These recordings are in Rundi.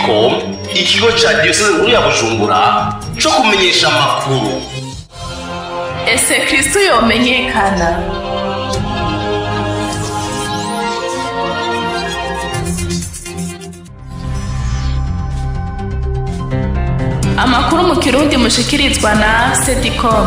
Sedicom, ikigo ca diyoseze nkuru ya Bujumbura co kumenyesha amakuru. Ese Kristo yomenyekana? Amakuru mu Kirundi mushikirizwa na Sedicom.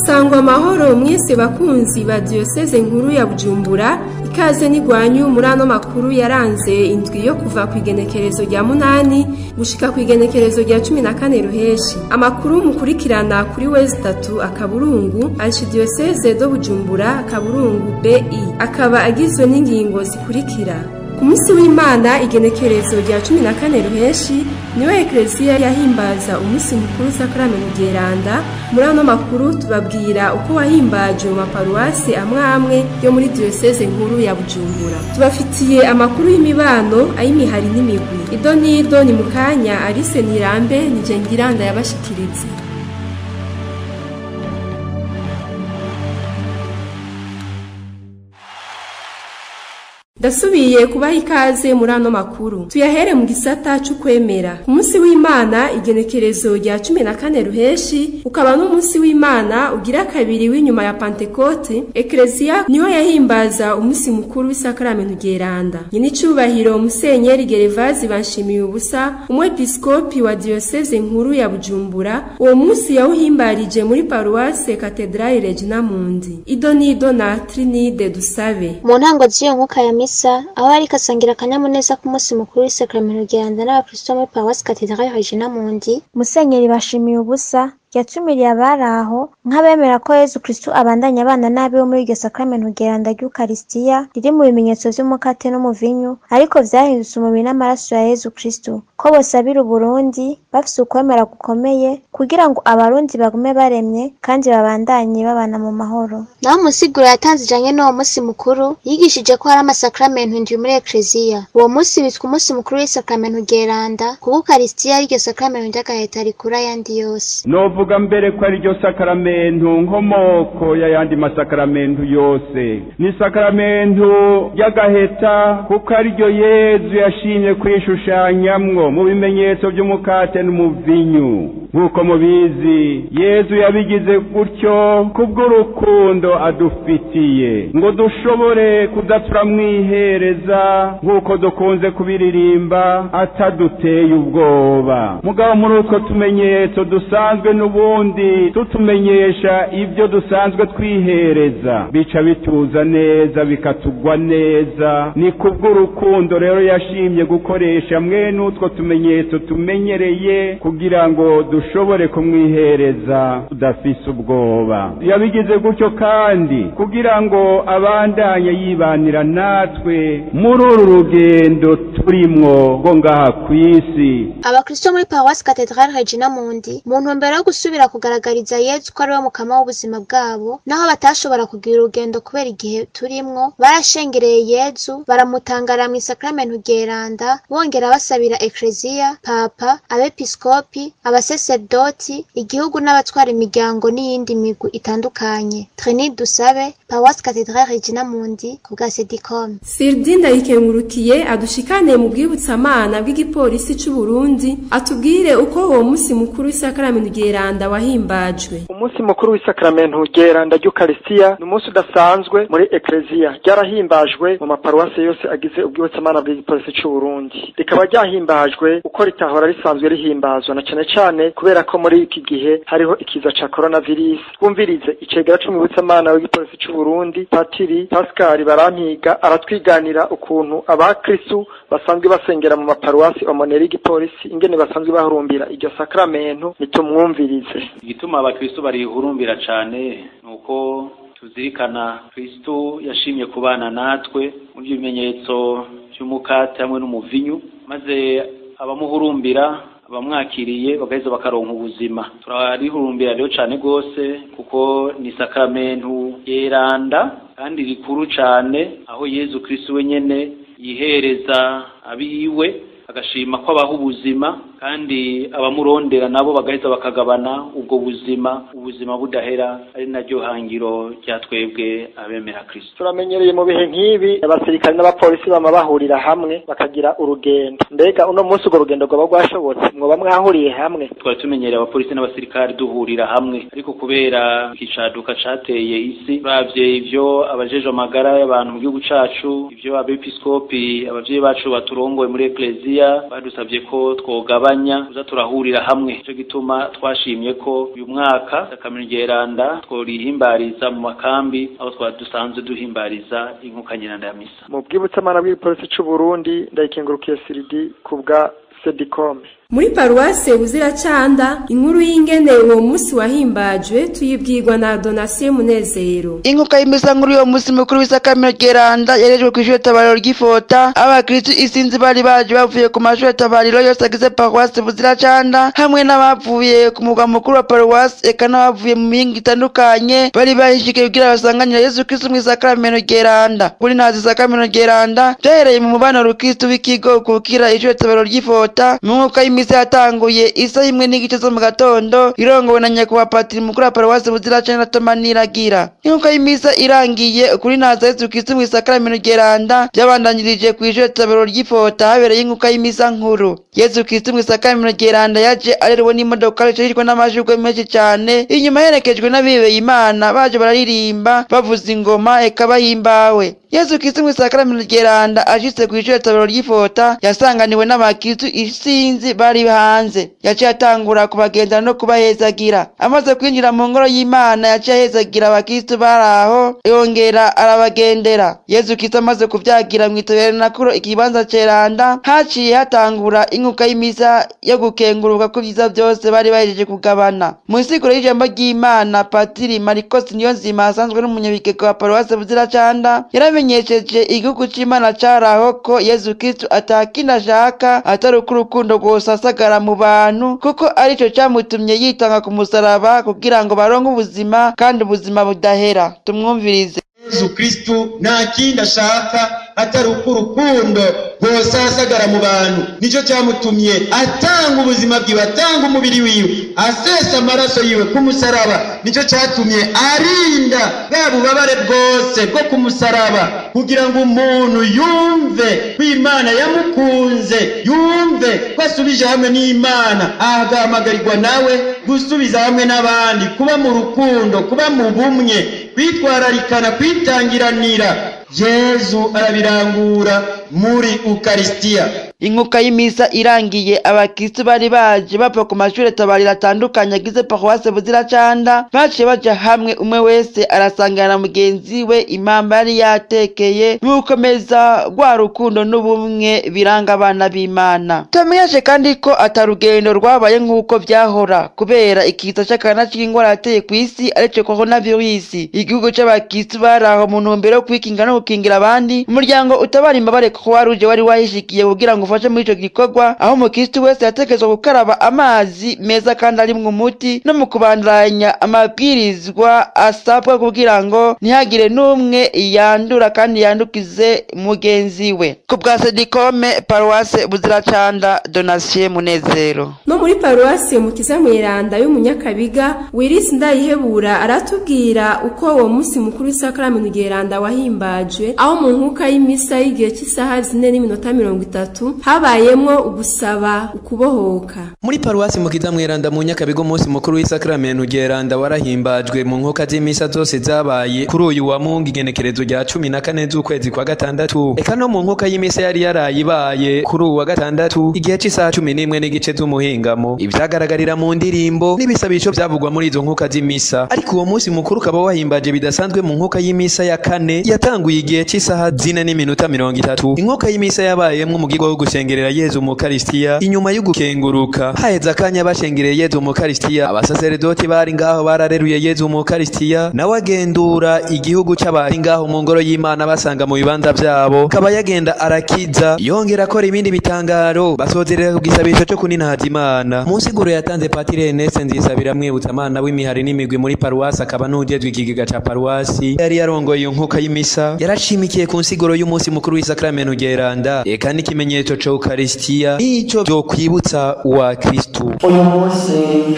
Sangwa amahoro mwese bakunzi ba diyoseze nkuru ya Bujumbura, ikaze n'igwanyu muri ano makuru yaranze indwi yo kuva ku igenekerezo rya 8 gushika ku igenekerezo rya 14 Ruheshi. Amakuru mukurikirana kuri wezi 3 akaburungu Archidiocese de Bujumbura akaburungu BI, akaba agizwe n'ingingo zikurikira. Ku munsi w'Imana igenekerezo rya 14 Ruheshi niwe Eklezia yahimbaza umunsi mukuru Sakramentu Ryeranda. Muri ano makuru tubabwira uko wahimbaje mu maparuwasi amwe amwe yo muri diyoseze nkuru ya Bujumbura. Tubafitiye amakuru y'imibano, ay'imihari n'imigwi. Ido n'ido ni mukanya Alice Nirambe nije ngiranda yabashikirize. Ndasubiye kubaha ikaze muri ano makuru. Tuyahere mu gisata c'ukwemera. Ku munsi w'Imana igenekerezo rya 14 Ruheshi ukaba n'umunsi w'Imana ugira kabiri w'inyuma ya Pentekote, Eklezia niho yahimbaza umunsi mukuru w'Isakramentu Ryeranda. Nyinicubahiro Musenyeri Gerevazi Banshimiye ubusa, umwepiskopi wa diyoseze nkuru ya Bujumbura, uwo munsi yawuhimbarije muri paruwase Katedrali Regina Mundi. Ido nido na Trinide Dusabe. Mu ntango z'iyo nkuka ya misa, aho ariko asangira akanyamuneza ku munsi mukuru w'Isakramentu Ryeranda n'abakristo muri paruwasi Katedrali Regina Mundi, Musenyeri Bashimiye ubusa yatumiriye abari aho nk'abemera ko Yezu Kristo abandanya abana n'abiwe muri iryo sakramentu ryeranda ry'Ukaristiya riri mu bimenyetso vy'umukate n'umuvinyu, ariko vyahindutse umubiri n'amaraso ya Yezu Kristo, ko bosabira Uburundi bafise ukwemera gukomeye kugira ngo abarundi bagume baremye kandi babandanye babana mu mahoro. Naho umusiguro yatanze ijanye n'uwo munsi mukuru, yigishije ko hari amasakramentu indwi muri Eklezia. Uwo munsi witwa umunsi mukuru w'isakramentu ryeranda, kuko Ukaristiya ari iryo sakramentu ry'agaheta rikura ayandi yose. Novuga mbere ko ari ryo sakramentu nkomoko y'ayandi masakramentu yose. Ni sakramentu ry'agaheta kuko ari ryo Yezu yashimye kwishushanyamwo mu bimenyetso by'umukate n'umuvinyu. Nk'uko mubizi, Yezu yabigize gutyo kubw'urukundo adufitiye, ngo dushobore kudatramwihereza nk'uko dukunze kubiririmba ataduteye ubwoba. Mugabo muri utwo tumenyetso dusanzwe n'ubundi tutumenyesha ibyo dusanzwe twihereza, bica bituza neza bikatugwa neza. Ni kubw'urukundo rero yashimye gukoresha mwene utwo tumenyetso tumenyereye kugira ngo dushobore kumwihereza tudafise ubwoba. Yabigize gutyo kandi kugira ngo abandanye yibanira natwe muri uru rugendo turimwo rwo ngaha kw'isi. Abakristo muri paruwasi Katedrali Regina Mundi, mu ntumbero yo gusubira kugaragariza Yezu ko ari we mukama w'ubuzima bwabo, naho batashobora kugira urugendo kubera igihe turimwo, barashengereye Yezu baramutangara mu isakramentu ryeranda, bongera basabira Eklezia, Papa, abepiskopi, abaseserdoti, igihugu n'abatwara imiryango n'iyindi migwi itandukanye. Trinide Dusabe, paruwasi Katedrali Regina Mundi, ku bwa Sedicom. Sirdi Ndayikengurukiye adushikane mu bwibutsamana bw'igipolisi c'u Burundi, atubwire uko uwo munsi mukuru w'Isakramentu Ryeranda wahimbajwe. Umunsi mukuru w'Isakramentu Ryeranda ry'Ukaristiya ni umunsi udasanzwe muri Eklezia. Ryarahimbajwe mu maparuwasi yose agize ubwibutsamana bw'igipolisi c'u Burundi. Rikaba ryahimbajwe uko ritahora risanzwe rihimbazwa, na cane cane kubera ko muri iki gihe hariho ikiza ca coronavirus. Twumvirize icegera c'umwibutsamana w'igipolisi c'u Burundi, Patiri Pascal Barampiga, aratwiganira ukuntu abakristu basanzwe basengera mu maparuwasi omoneri y'igipolisi ingene basanzwe bahurumbira iryo sakramentu. Nitumwumvirize. Igituma abakristu barihurumbira cane nuko tuzirikana Kristo yashimye kubana natwe mu bimenyetso by'umukate hamwe n'umuvinyu, maze abamuhurumbira abamwakiriye bagaheza bakaronka ubuzima. Turarihurumbira rero cane gose kuko ni sakramentu yeranda kandi rikuru cane, aho Yezu Kristo wenyene yihereza abiwe agashima ko abaha ubuzima. kandi abamurondera nabo bagaheza bakagabana ubwo buzima, ubuzima budahera, ari naryo hangiro rya twebwe abemera Kristo. Turamenyereye mu bihe nk'ibi abasirikare n'abapolisi bama bahurira hamwe bakagira urugendo. Mbega uno munsi urwo rugendo rwaba rwashobotse? Mwoba mwahuriye hamwe? Twari tumenyereye abapolisi n'abasirikare duhurira hamwe, ariko kubera icaduka cateye isi, uravye ivyo abajejwe amagara y'abantu mu gihugu cacu, ivyo abepiskopi abavyeyi bacu baturongoye muri ekleziya badusavye ko twogabanya kuza turahurira hamwe. Ico gituma twashimye ko uyu mwaka Sakramento Ryeranda tworihimbariza mu makambi aho twadusanzwe duhimbariza inkuka nyeranda ya misa. Mu bwibutsamana bw'igipolisi c'u Burundi, ndayikengurukiye Siridi kubwa Sedicom. Muri paruwase Buziracanda, inkuru y'ingene uwo munsi wahimbajwe tuyibwirwa na Donatien Munezero. Inkuka y'imisa nkuru y'uwo munsi mukuru w'Isakamiro Ryeranda yarejwe kw'ishure tabariro ry'Ifota. Abakristu isinzi bari baje bavuye ku mashure tabariro yose agize paruwase Buziracanda, hamwe n'abavuye ku mugwa mukuru wa paruwase, eka n'abavuye mu mihingo itandukanye bari bahishikiye kugira basanganire Yesu Kristu mw'Isakramento Ryeranda. Kuri nazi Isakramento Ryeranda vyahereye mu mubano rukristu w'ikigo kukira ishure tabariro ry'Ifota. Mu nkuka y'imisa yatanguye isaha 1:15 zo mu gatondo, irongowe na nyakubahwa patiri mukuru wa paruwasi Buziracanda Tomaniragira. Inkuka y'imisa irangiye kuri naza Yesu Kristu mw'Isakramento Ryeranda vyabandanyirije kw'ishure tabero ry'Ifota habereye inkuka y'imisa nkuru. Yesu Kristu mw'Isakramento Ryeranda yaje arerewe n'imodoka icishijwe n'amashurwe menshi cane, inyuma herekejwe n'abibeye Imana baje bararirimba bavuza ingoma eka bahimbawe. Yesu Kristu mw'Isakramento Ryeranda ashitse kw'ishure tabero ry'Ifota yasanganiwe n'abakristu isinzi bari hanze. Yaciye atangura kubagendera no kubahezagira. Amaze kwinjira mu ngoro y'Imana yaciye ahezagira abakristu bari aho, yongera arabagendera. Yesu Kristu amaze kuvyagira mw'itabernakulo ikibanza ceranda, haciye hatangura inkuka y'imisa yo gukenguruka ku vyiza vyose bari bahejeje kugabana. Mu nsiguro y'ijambo ry'Imana, Patiri Marcos Niyonzima asanzwe n'umunyabigega wa paruwase Buziracanda yaramenyesheje igihugu c'Imana caraho ko Yesu Kristu atakindi ashaka atari uko urukundo rwosasagara mu bantu, kuko arico camutumye yitanga ku musaraba kugira ngo baronke ubuzima kandi ubuzima budahera. Tumwumvirize. Yesu Kristu nta kindi ashaka atari uko urukundo rwosasagara mu bantu. Nico cyamutumye atanga ubuzima bwiwe, atanga umubiri wiwe, asesa amaraso yiwe ku musaraba. Nico cyatumye arinda bwa bubabare bwose bwo ku musaraba, kugira ngo umuntu yumve ko Imana yamukunze, yumve ko asubije hamwe n'Imana, agahamagarirwa nawe gusubiza hamwe n'abandi, kuba mu rukundo, kuba mu bumwe, kwitwararikana, kwitangiranira. Yezu arabirangura muri Ukaristia. Inkuka y'imisa irangiye, abakristu bari baje bava ku mashure tabariro atandukanye agize paruwase Buziracanda baciye baja hamwe, umwe wese arasangana na mugenzi we impamba yari yatekeye, mu gukomeza rwa rukundo n'ubumwe biranga abana b'Imana. Tumenyeshe kandi ko atarugendo rwabaye nk'uko vyahora kubera ikiza c'akana c'ingwara yateye kw'isi arico coronavirus. Igihugu c'abakristu bari aho mu ntumbero yo kwikinga no gukingira abandi. Umuryango utabara imbabare Croix Rouge wari wahishikiye kugira ngo ufashe muri ico gikorwa, aho umukristu wese yatekerezwa gukaraba amazi meza kandi arimwo umuti, no mu kubandanya amabwirizwa asabwa kugira ngo ntihagire n'umwe yandura kandi yandukize mugenzi we. Ku bwa Sedikome, paruwase Buziracanda, Donatien Munezero. No muri paruwase Mukiza Mweranda y'Umunyakabiga, Willis Ndayihebura aratubwira uko uwo munsi mukuru w'Isakramento Ryeranda wahimbajwe, aho mu nkuka y'imisa y'igihe cy'isaha 4:30 habayemwo ugusaba ukubohoka. Muri paruwasi Mukiza Mweranda mu Nyakabiga, umunsi mukuru w'Isakramento Ryeranda warahimbajwe mu nkuka z'imisa zose zabaye kuri uyu wa Mungu igenekerezo rya 14 z'ukwezi kwa gatandatu, eka no mu nkuka y'imisa yari yarayibaye kuri uwa gatandatu igihe cy'isaha 11:15 z'umuhingamo. Ivyagaragarira mu ndirimbo n'ibisabisho vyavugwa muri izo nkuka z'imisa. Ariko uwo munsi mukuru ukaba wahimbaje bidasanzwe mu nkuka y'imisa ya kane yatanguye igihe cy'isaha 4:30. Inkuka y'imisa yabayemwo umugirwa wo gushengerera Yezu mu Karisitiya. Inyuma y'ugukenguruka haheze akanya bashengereye Yezu mu Karisitiya, abasaseredoti bari ngaho barareruye Yezu mu Karisitiya, nawe agendura igihugu c'abari ngaho mu ngoro y'Imana basanga mu bibanza vyabo, kaba yagenda arakiza yongera akora ibindi bitangaro. Basozerera ku gisabisho co kuninahaza Imana. Mu nsiguro yatanze Patiri Ernest Nzisabira mwibutsa Imana w'imihari n'imigwi muri paruwasi, akaba n'ujejwe ikigega ca paruwasi yari yarongoye iyo nkuka y'imisa, yarashimikiye ku nsiguro y'umunsi mukuru w'Isakramento Ryeranda, eka n'ikimenyetso Ikimenyetso ca Eucharistia nico vyokwibutsa wa Kristu. Uyu munsi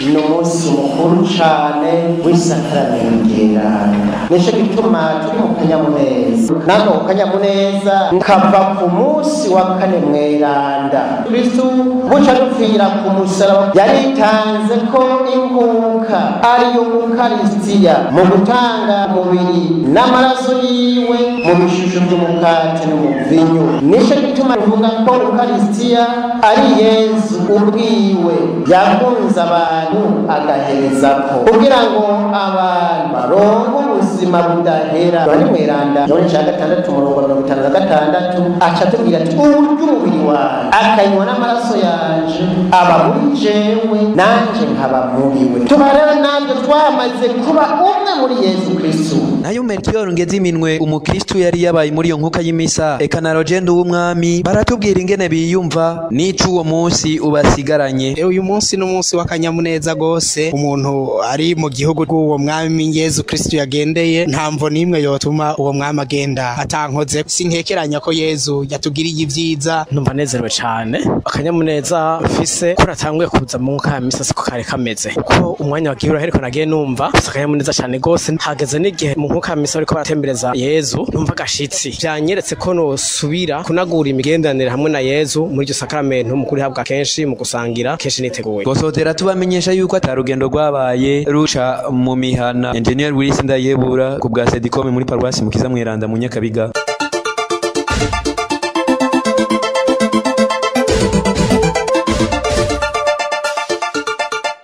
ni umunsi mukuru cane w'isakaramento ryeranda, nico gituma turi mu kanyamuneza. Nako kanyamuneza kava ku munsi wa kane mweranda. Kristu buca dupfira ku musaraba, yaritanze ko inkunka ariyo Ukaristiya mu gutanga umubiri n'amaraso yiwe mu bishusho by'umukate n'umuvinyu. Nico gituma tuvuga ko Ukaristiya ari Yezu ubwiwe yakunze abantu agaherezako kugira ngo abantu baronke ubuzima budahera. Yohani mweranda Yohani ca 6 umurongo 56 aca atubwira ati urya umubiri wanje akanywa n'amaraso yanje aba muri jewe nanje nkaba muri we. Tuba rero natwe twamaze kuba umwe muri Yezu Kristu. Nayo Melchior Ngeziminwe umukristu yari yabaye muri iyo nkuka y'imisa eka na Rogendo w'umwami baratubwira ingene biyumva n'ico uwo munsi ubasigaranye. Uyu munsi n'umunsi w'akanyamuneza gose, umuntu ari mu gihugu rw'uwo mwami Yezu Kristu yagendeye, nta mvo n'imwe yotuma uwo mwami agenda atankoze. Sinkekeranya ko Yezu yatugiriye ivyiza. Numva nezerewe cane, akanyamuneza mfise ko natanguye kuza mu nkuka ya misa siko kari kameze, uko umwanya wagiye urahereko nagiye numva akanyamuneza cane gose. Hageze n'igihe mu nkuka ya misa bariko baratembereza Yezu numva gashitsi, vyanyeretse ko nosubira kunagura imigenderanire hamwe na Yezu muri iryo sakramento mu kurihabwa kenshi, mu gusangira kenshi niteguye. Gosotera tubamenyesha yuko atarugendo rwabaye ruca mu mihana. Engineer Willis Ndayebura ku bwa Sedikome muri Paruwasi Mukiza Mweranda mu Nyakabiga.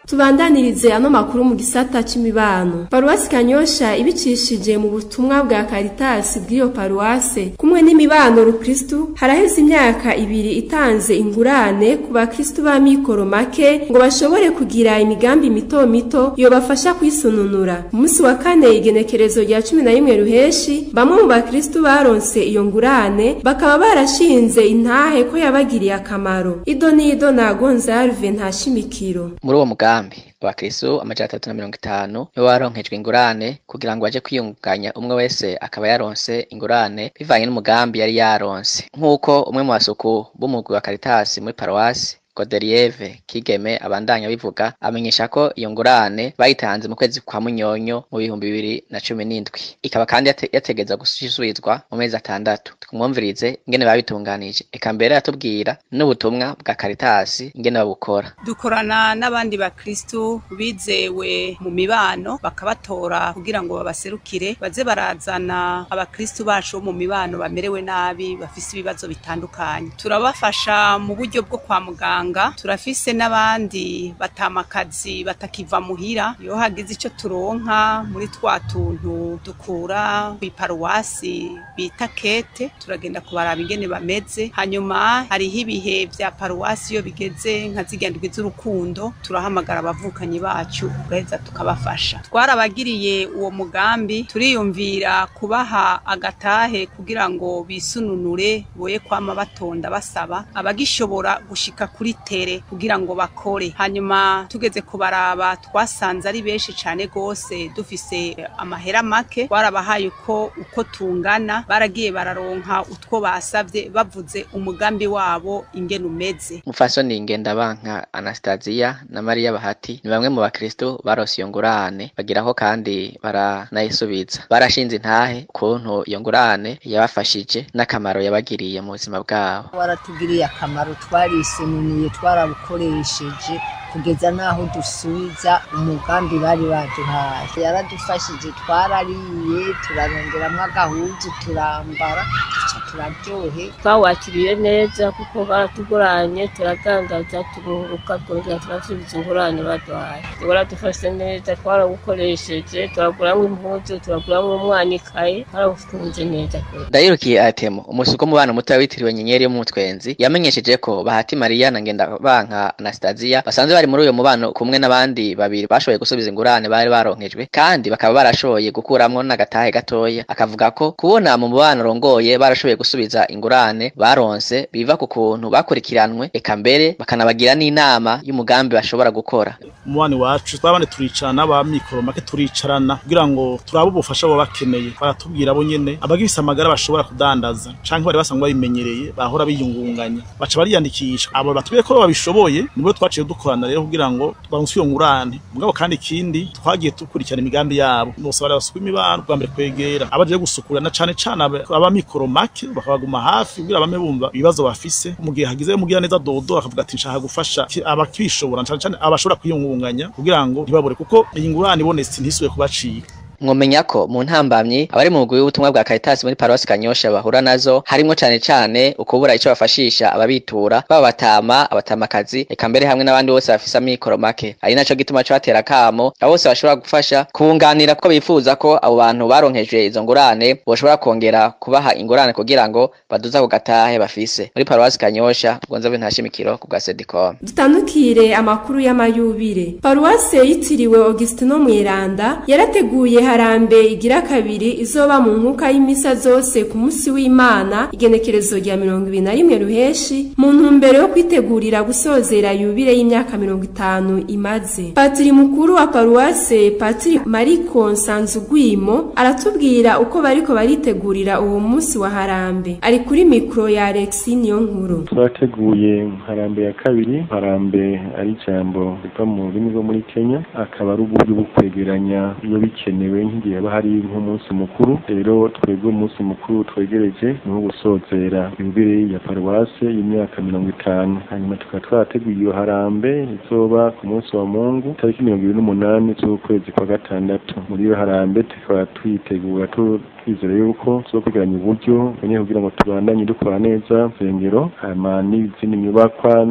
Tubandanirize ano makuru mu gisata c'imibano. Paruwasi Kanyosha ibicishije mu butumwa bwa Caritas bw'iyo paruwase kumwe n'imibano rukristu, haraheze imyaka 2 itanze ingurane ku bakristu ba mikoro make ngo bashobore kugira imigambi mito mito yobafasha kwisununura. Umunsi wa kane igenekerezo rya 11 ruheshi, bamwe mu bakristu baronse iyo ngurane bakaba barashinze intahe ko yabagiriye akamaro. Idonido na Gonzalve Ntashimikiro. Muri uwo mugambi abakristo 350 nibo baronkejwe ingurane kugira ngo baje kwiyunganya, umwe wese akaba yaronse ingurane bivanye n'umugambi yari yaronse, nk'uko umwe mu basuku b'umugwi wa Caritas muri paruwasi Godelieve Kigeme abandanya bivuga, amenyesha ko iyo ngurane bayitanze mu kwezi kwa Munyonyo mu 2017, ikaba kandi yategeza gusubizwa mu mezi 6. Twumvirize ingene babitunganije, eka mbere yatubwira n'ubutumwa bwa Caritas ingene babukora. Dukorana n'abandi bakristu bizewe mu mibano, bakabatora kugira ngo babaserukire, baze barazana abakristu bacu mu mibano bamerewe nabi, bafise ibibazo bitandukanye. Turabafasha mu buryo bwo kwa muganga, turafise n'abandi batamakazi batakiva muhira, iyo hagize ico turonka muri twa tuntu dukura kw'iparuwasi bita kete, turagenda kubaraba ingene bameze. Hanyuma hariho ibihe vya paruwasi iyo bigeze nka zirya ndwi z'urukundo, turahamagara abavukanyi bacu tugaheza tukabafasha. Twarabagiriye uwo mugambi, turiyumvira kubaha agatahe kugira ngo bisununure, boye kwama batonda basaba abagishobora gushika kuri tere kugira ngo bakore. Hanyuma tugeze kubaraba twasanze ari benshi cane gose, dufise amahera make, twarabahaye uko tungana, baragiye bararonka utwo basavye bavuze umugambi wabo ingene umeze. Mufasoni Ngendabanka Anastasia na Maria Bahati ni bamwe mu bakristo barose iyo ngurane, bagiraho kandi baranayisubiza. Barashinze intahe ukuntu iyo ngurane yabafashije n'akamaro yabagiriye mu buzima bwabo. Waratugiriye akamaro, twarisununiye, twarabukoresheje kugeza naho dusubiza umugambi bari baduhaye. Yaradufashije, twarariye, turarongeramwo agahuzu, turambara, tuca turaryohe. Twawakiriye neza kuko baratuguranye, turadandaza, turunguka, twongera turasubiza ingurane baduhaye. Baradufashe neza, twarabukoresheje, turaguramwo impuzu, turaguramwo umwana ikaye, twarabukunze neza. Ndayirukiye Atemo, umusuko mu bana muto witiriwe Nyenyeri yo mu Mutwenzi, yamenyesheje ko Bahati Maria na Ngendabanka Anastasia basanzwe bari muri uyo mubano kumwe n'abandi babiri bashoboye gusubiza ingurane bari baronkejwe, kandi bakaba barashoboye gukuramwo n'agatahe gatoya. Akavuga ko kubona mu mubano rongoye barashoboye bashoboye gusubiza ingurane baronse biva ku kuntu bakurikiranwe, eka mbere bakanabagira n'inama y'umugambi bashobora gukora. Umubano wacu twabane turicarana ba mikoro make turicarana kugira ngo turabe ubufasha bo bakeneye, baratubwira bo nyene abagifise amagara bashobora kudandaza canke bari basanzwe babimenyereye bahora biyungunganya baca bariyandikisha. Abo batubwiye ko babishoboye nibo twaciye dukorana rero kugira ngo baronse iyo ngurane. Mugabo kandi ikindi twagiye dukurikirana imigambi yabo bose barabasuka imibano bwa mbere kwegera abaje gusukura na cane cane aba mikoro make bakabaguma hafi kugira bame bumva ibibazo bafise. Mu gihe hagize mugira neza dodo akavuga ati nshaka gufasha abakishobora cane cane abashobora kwiyungunganya kugira ngo ntibabure, kuko iyi ngurane ibonetse ntisubiye kubacika. Mwomenya ko mu ntambamyi abari mu mugwi w'ubutumwa bwa Caritas muri Paroisse Kanyosha bahura nazo harimwo cane cane ukubura ico bafashisha ababitura baba batama abatamakazi eka mbere hamwe n'abandi bose bafise amikoro make, ari naco gituma batera kamo abo bose bashobora gufasha kunganira ko bifuza ko abo bantu baronkejwe izo ngurane boshobora kongera kubaha ingurane kugira ngo baduza ku gatahe bafise. Muri Paroisse Kanyosha Gonzabe Ntashimikiro ku bwa Sedicom. Dutandukire amakuru y'amayubire. Paroisse yitiriwe Augustino Mweranda yarateguye harambe igira kabiri izoba mu nkuka y'imisa zose ku munsi w'Imana igenekerezo rya 21 ruheshi mu ntumbero yo kwitegurira gusozera yubire y'imyaka 50 imaze. Patiri mukuru wa paruwase Patiri Mariko Nsanzugwimo aratubwira uko bariko baritegurira uwo munsi wa harambe. Ari kuri mikro ya Alexis Niyonkuru. Twateguye harambe ya kabiri. Harambe ari jambo riva mu rurimi rwo muri Kenya, akaba ari uburyo bwo kwegeranya iyo bikenewe nk'igihe haba hari nk'umunsi mukuru. Rero twebwe umunsi mukuru twegereje ni uwo gusozera yubile ya paruwase y'imyaka 50. Hanyuma tukaba twateguye iyo harambe izoba ku munsi wa Mungu tariki 28 z'ukwezi kwa gatandatu. Muri iyo harambe tukaba twitegura twizera yuko tuzokwegeranya uburyo bune kugira ngo tubandanye dukora neza nsengero hanyuma n'izindi nyubakwa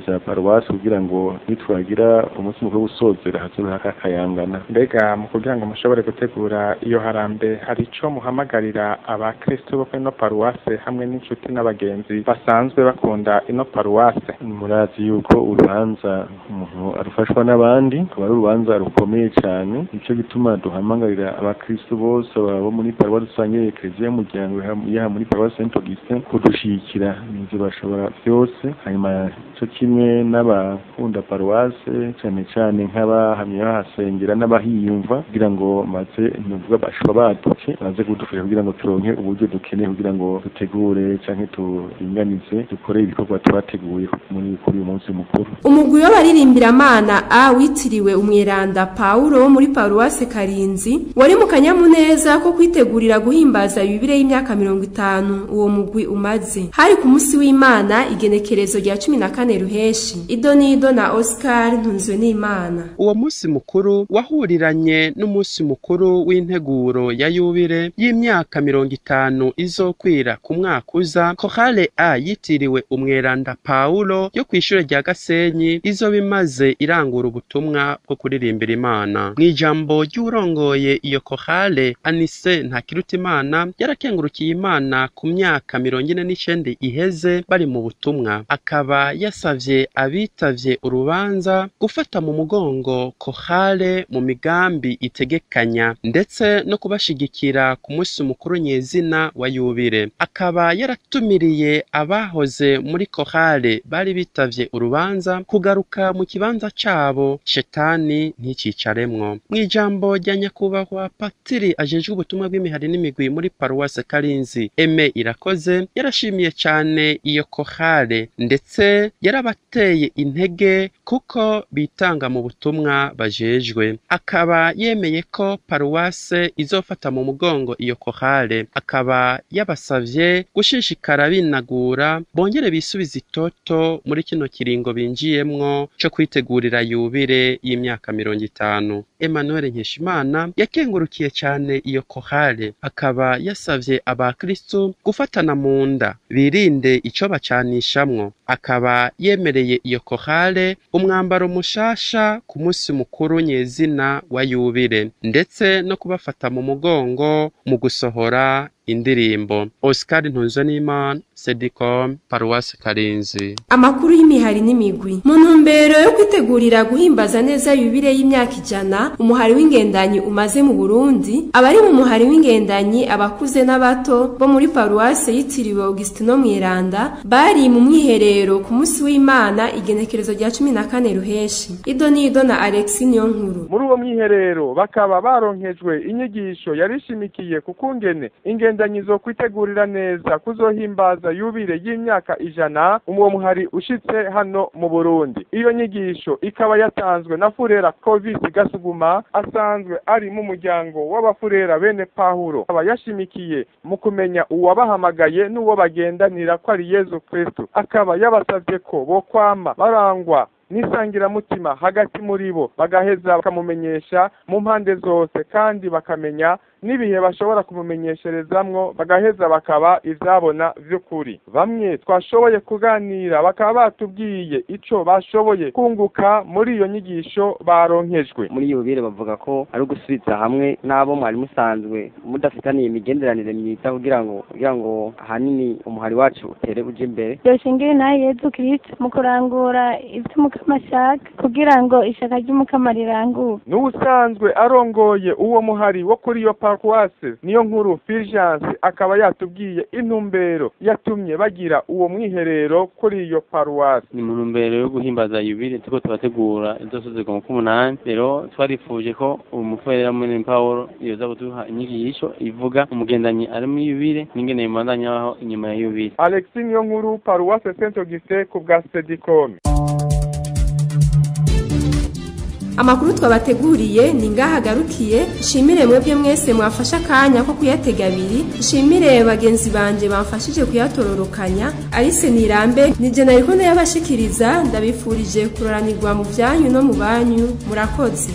za paruwase kugira ngo nitwagira umunsi mukuru wo gusozera hazobe hakakayangana. Mbega mu kugira ngo mushobore gutegura iyo harambe hari ico muhamagarira abakristo bo kuri ino paruwase hamwe n'inshuti n'abagenzi basanzwe bakunda ino paruwase? Murazi yuko urubanza umuntu arufashwa n'abandi, akaba ari urubanza rukomeye cyane. Nico gituma duhamagarira abakristo bose bo muri paruwase rusange Eklezia y'umuryango yaha muri paruwase Saint Augustin kudushigikira n'ivyo bashobora byose. Hanyuma co kimwe n'abakunda paruwase cane cane nk'abahamye bahasengera n'abahiyumva kugira ngo maze nuvuga bashobora baduke baze kudufasha kugira ngo turonke uburyo dukeneye kugira ngo dutegure canke turinganize dukore ibikorwa twateguye muri kuri uyu munsi mukuru. Umugwi w'abaririmbira-mana A witiriwe Umweranda Paulo wo muri paruwase Karinzi wari mu kanyamuneza ko kwitegurira guhimbaza yubile y'imyaka 50 uwo mugwi umaze. Hari ku munsi w'Imana igenekerezo rya 14 ruheshi. Idonido na Oscar Ntunzwe n'Imana. Uwo munsi mukuru wahuriranye n'umunsi mukuru w'integuro ya yubile y'imyaka 50 izokwira ku mwaka uza. Chorale A yitiriwe Umweranda Paulo yo kw'ishure rya Gasenyi izoba imaze irangura ubutumwa bwo kuririmbira Imana. Mw'ijambo ry'urongoye iyo chorale Anise Ntakirutimana yarakengurukiye Imana ku myaka 49 iheze bari mu butumwa, akaba yasavye abitavye urubanza gufata mu mugongo chorale mu migambi itegekanya ndetse no kubashigikira ku munsi mukuru nyezina wa yubile. Akaba yaratumiriye abahoze muri chorale bari bitavye urubanza kugaruka mu kibanza cabo shetani nticicaremwo. Mw'ijambo rya nyakubahwa Patiri ajejwe ubutumwa bw'imihari n'imigwi muri paruwase Karinzi Aime Irakoze yarashimiye cyane iyo chorale ndetse yarabateye intege kuko bitanga mu butumwa bajejwe. Akaba yemeye ko paruwase izofata mu mugongo iyo chorale, akaba yabasavye gushishikara binagura bongere bisubiza itoto muri kino kiringo binjiyemwo co kwitegurira yubile y'imyaka 50. Emmanuel Nkeshimana yakengurukiye cyane iyo chorale, akaba yasavye abakristo gufatana mu nda birinde ico bacanishamwo. Akaba yemereye iyo chorale umwambaro mushasha ku munsi mukuru nyezina wa yubile ndetse no kubafata mu mugongo mu gusohora indirimbo. Oscar Ntunzwenimana, Sedicom, Paruwasi Karinzi. Amakuru y'imihari n'imigwi. Mu ntumbero yo kwitegurira guhimbaza neza yubile y'imyaka 100 umuhari w'ingendanyi umaze mu Burundi, abari mu muhari w'ingendanyi abakuze n'abato bo muri paruwase yitiriwe Augustino Mweranda bari mu mwiherero ku munsi w'Imana igenekerezo rya 14 Ruheshi. Idonido na Alexis Niyonkuru. Muri uwo mwiherero bakaba baronkejwe inyigisho yarishimikiye kukungene ingendanyi zo kwitegurira neza kuzohimbaza yubile y'imyaka 100 umwo muhari ushitse hano mu Burundi. Iyo nyigisho ikaba yatanzwe na Furera Covid Gasuguma asanzwe ari mu muryango w'abafurera bene Pahuro, aba yashimikiye mu kumenya uwabahamagaye n'uwo bagendanira ko ari Yezu Kristo. Akaba yabasavye ko bo kwama barangwa n'isangiramutima hagati muri bo, bagaheza bakamumenyesha mu mpande zose kandi bakamenya n'ibihe bashobora kumumenyesherezamwo, bagaheza bakaba ivyabona vy'ukuri. Bamwe twashoboye kuganira bakaba batubwiye ico bashoboye kunguka muri iyo nyigisho baronkejwe. Muri iyo bire bavuga ko ari ugusubiza hamwe n'abo mwari musanzwe mudafitaniye imigenderanire myiza kugira ngo ahanini umuhari wacu utere uje imbere. Doshingira na Yezu Kristo mu kurangura ivyo Umukama ashaka kugira ngo ishaka ry'Umukama riranguke. N'ubusanzwe arongoye uwo muhari wo kuri iyo paruwase niyo nkuru Fulgence akaba yatubwiye intumbero yatumye bagira uwo mwiherero kuri iyo paruwase. Ni mu ntumbero yo guhimbaza yubile tuko tubategura izosozerwa mu k'umunani. Rero twarifuje ko umufurera mwene Paul yoza kuduha inyigisho ivuga umugendanyi ari muri yubile n'ingene yimandanya aho inyuma ya yubile. Alexis niyo nkuru, paruwase Saint Augustin ku bwa Sedicom. Amakuru twabateguriye ni ngaha garukiye. Nshimire mwebwe mwese mwafasha akanya ko kuyatega abiri. Nshimire bagenzi banje bamfashije kuyatororokanya. Alice Nirambe nije nariko ndayabashikiriza, ndabifurije kuroranirwa mu vyanyu no mu banyu. Murakoze.